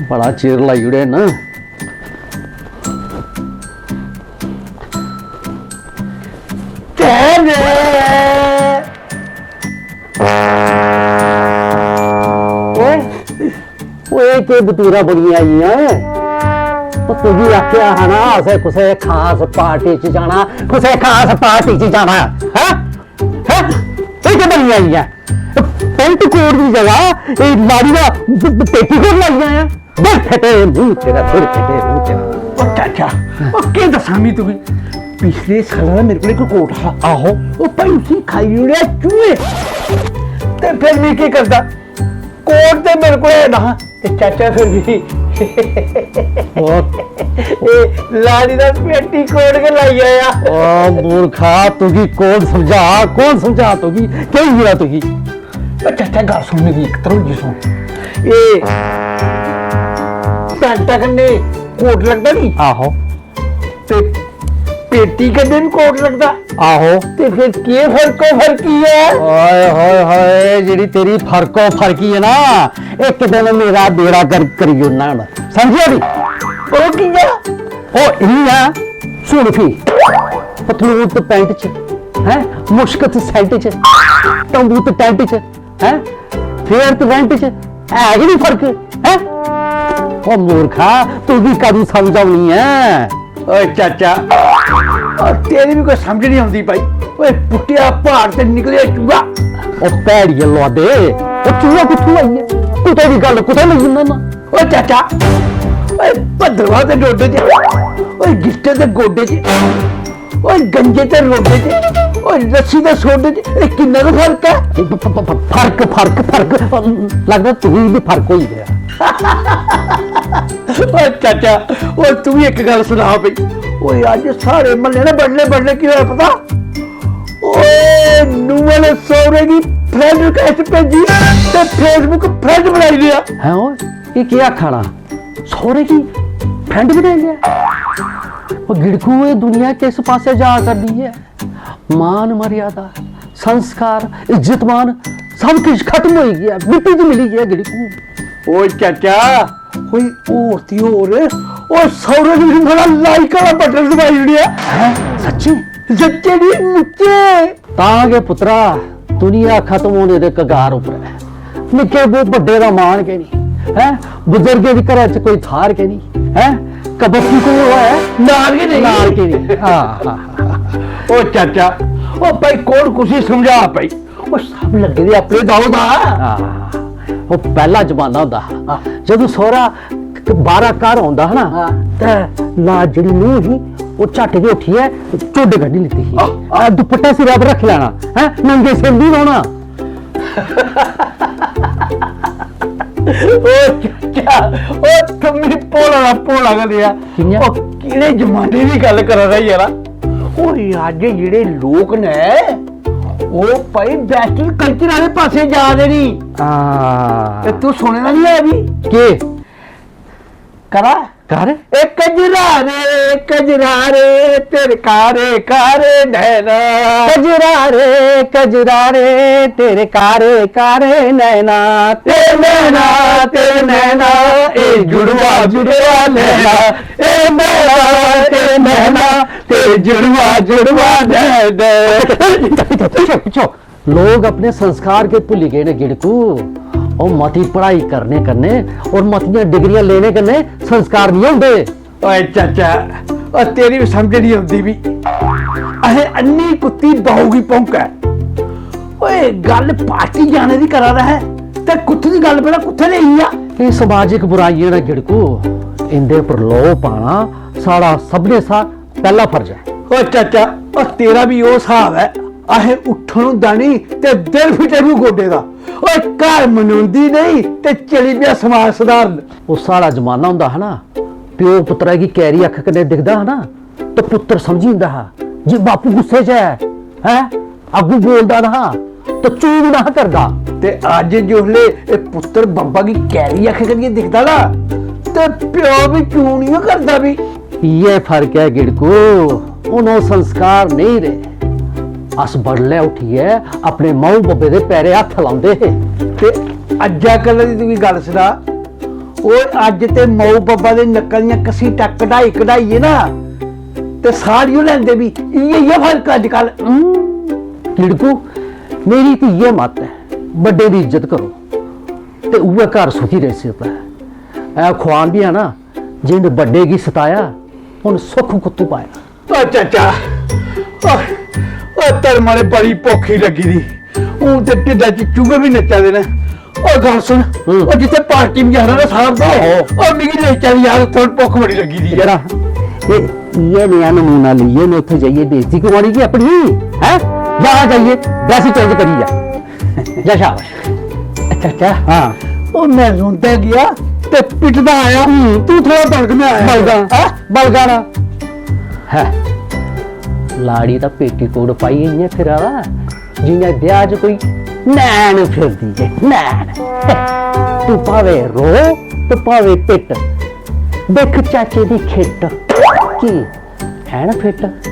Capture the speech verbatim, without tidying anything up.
बड़ा चिर लाई ओड़ेआ ना। तेरे ओए, ओए, केह् बतूरा बनियां आइयां ऐ? ओह् तुगी आखेआ हा ना, असें कुसै खास पार्टी च जाना, कुसै खास पार्टी च जाना, हैं? हैं? एह् केह् बनियां आइयां? पैंट कोट दी जगह एह् लाड़ी दा प-, प-, पेटीकोट लाई आया। दुर फटे मूंह तेरा, दुर फटे मूंह तेरा। ओ चाचा, ओ केह् दस्सां में तुगी? पिछले साल ना मेरे कोल इक कोट हा। आहो। ओ भाई उसी खाई ओड़ेआ चूहे। ते फिर में केह् करदा? कोट ते मेरे कोल है ना हा। ते चाचा फिर भी ओ। ए, लाड़ी दा पेटीकोट गै लाई आया। ओ मूर्खा, तुगी कौन समझा, कौन समझा तुगी? केह् होई गेआ तुगी? ओ चाचा, गल्ल सुन मेरी, इक तरह होई सुन। ए, पैंटा कन्नै कोट लगदा नी? आहो। ते पेटी कन्नै बी कोट लगदा? आहो। ते फिर केह् फर्क हो, फर्क की ऐ? ओए होए होए, जेह्ड़ी तेरी फर्को फर्की है ना, इक दिन मेरा बेड़ा गर्क करी ओड़ना हून। समझेआ नी? ओह् कि'यां? ओह् इ'यां, सुन फ्ही, पतलून ते पैंट च, हैं? मुश्क ते सैंट च, तंबू ते टैंट च, हैं? फेयर ते रैंट च है गै निं फर्क, हैं? ओ मूर्खा, तुगी कदूं समझ औनी ऐ? ओए चाचा, ओ तेरी बी कोई समझ निं औंदी भाई। ओए पुट्टेआ प्हाड़ ते निकलेआ चूहा। ओ भैड़िये लुआदे, ओ चूहा कुत्थूं आई गेआ? कुतै दी गल्ल कुतै लेई जन्ना ना। ओ चाचा, ओए भद्रवाह दे डोडे च, ओए गिट्टे दे गोडे च, ओए गंजे ते रोडे च, ओए लस्सी दे सोडे च, ए किन्ना गै फर्क ऐ। फ-, फ-, फ-, फर्क, फर्क, फर्क। लगदा तुगी बी फर्क होई गेआ। ओ चाचा, ओ तू भी इक गल्ल सुना भई। ओए अज्ज साढ़े म्हल्ले ने बडले बडले की होया पता? ओए नूंह ने सौरे गी friend request भेजी ते Facebook friend बनाई लिया। हैं ओए, ये केह् आखा ना? सौरे गी friend बनाई लिया? ओ गिड़कू, ये दुनिया किस पासे जा करदी है? मान मर्यादा, संस्कार, इज्जत मान सब किश खत्म होई गेआ, मिट्टी च मिली गेआ गिड़कू। ओए चाचा, कोई होर ती होर, ओ सौरे ने मेरा like आह्ला बटन दबाई ओड़ेआ। हैं? सच्ची? सच्चे नी, मुच्चे। तां गै पुत्तरा, दुनिया खत्म होने दे कगार उप्पर ऐ। निक्के ब-, बड्डे दा मान गै निं, हैं? बुजुर्गें दी घरै च कोई थाह्र गै निं, हैं? कबस्ती कोल होऐ, नार गै नेईं। नार गै नेईं। हां, हां, हां। ओ चाचा, ओ भाई, कौन कुसी समझा भाई? ओ सब लग्गे दे अपने दाऊ दा। हां, ओ पैह्ला जमाना होंदा हा, हां। जदूं सौह्रा बाह्रा घर औंदा हा ना, हां। ते लाज जेह्ड़ी नूंह ही, ओह् झट्ट गै उट्ठियै चुड्ड कड्ढी लैती ही। हां, हां। दुपट्टा सिरै पर रक्खी लैना, हैं? नंगे सिर निं रौह्ना। ओ चाचा, ओ तुम्मी भोला दा भोला गै रेहा। कि'यां? ओ केह्ड़े जमाने दी गल्ल करा दा यारा? ओ अज्ज जेह्ड़े लोक न, ओ भाई western culture आह्ले पासै जा दे नी। हां। ते तू सुने दा निं ऐ भी? केह्? करा? कर। ए कजरा रे, कजरा रे, तेरे कारे कारे नैना। कजरा रे, कजरा रे, तेरे कारे कारे नैना। ते नैना, ते नैना, ए जुड़वा, जुड़वा नैना। ए नैना, ते नैना, ते जुड़वा, जुड़वा नैना। पिच्छो, पिच्छो, पिच्छो। लोग अपने संस्कार के भुल्ली गए न गिड़कू। ओ मती पढ़ाई करने कन्नै और मतियां डिग्रियां लेने कन्नै संस्कार नहीं होंदे। ओए चाचा, ओ तेरी भी समझ नहीं औंदी भी। अहें अन्नी कुत्ती बहू गी भौंकै। ओए गल्ल पार्टी जाने दी करा दा है, ते कुत्थों दी गल्ल पता कुत्थै लेई आ? एह् समाजिक बुराइयें दा गिड़कू, इंदे पर लोऽ पाना साढ़ा सभनें शा पैह्ला फर्ज ऐ। ओ चाचा, ओ तेरा भी ओह् स्हाब ऐ, अहें उट्ठन होंदा निं ते दिल फिटे नूं गोड्डे दा। ओए घर मनोंदी नेईं ते चली पेआ समाज सधारण। ओह् साढ़ा जमाना होंदा हा ना, प्यो पुत्तरा गी कैरी अक्ख कन्नै दिखदा हा ना, ते पुत्तर समझी जंदा हा जे बापू गुस्से च ऐ, हैं? अग्गू बोलदा ना हा, ते चूं ना हा करदा। ते अज्ज जिसले एह् पुत्तर बब्बा गी कैरी अक्ख करियै दिखदा ना, ते प्यो बी चूं निं करदा बी। इ'यै फर्क ऐ गिड़कू, हून ओह् संस्कार नेईं रेह्। अस बडलै उट्ठियै अपने माऊ बब्बे दे पैरें हत्थ लांदे हे। ते अज्जै कल्लै दी तुगी गल्ल सनाऽ, ओए, अज्ज ते माऊ बब्बा दे नक्कां दियां घसीटां कढाई कढाइयै ना, ते सारियों लैंदे बी। इ'यै, इ'यै फर्क अज्जकल। हम्म। लिड़कू, मेरी ते इ'यै मत ऐ, बड्डे दी इज्जत करो ते उ'ऐ घर सुखी रेही सकदा ऐ। ऐ खुआन बी है ना, जिन्न बड्डे गी सताया, उन्न सुख कुत्थूं पाया? ओ चाचा, ओ, ओ धर्मा ने बड़ी भुक्ख ही लग्गी दी। हून ते ढिड्डा च चूहे बी नच्चा दे न। ओ गल्ल सुन, हम्म। ओ जित्थै पार्टी बी जाना ना साहब दे, आहो। ओ मिगी लेई चल यार, उत्थै भुक्ख बड़ी लग्गी दी ऐ। जरा, ए, इ'यै नेहा नमूना लेइयै में उत्थै जाइयै बेइज्जती करवानी कि अपनी, हैं? जा जाइयै, dress change करी जा। जा शाबाश। अच्छा, अच्छा। हाँ। ओ मैं रोंदा गया ते पिटदा आया। हम्म। तू थोड़ा बलगना आया। बलगा। हैं? बलगा ना। है। लाड़ी दा पेटीकोट पाइयै इ'यां फिरा दा, जि'यां ब्याह च कोई नैन फिरदी ऐ, नैन। तू भावे रो ते भावे पिट, दिक्ख चाचे दी खिट। की? है ना फिट?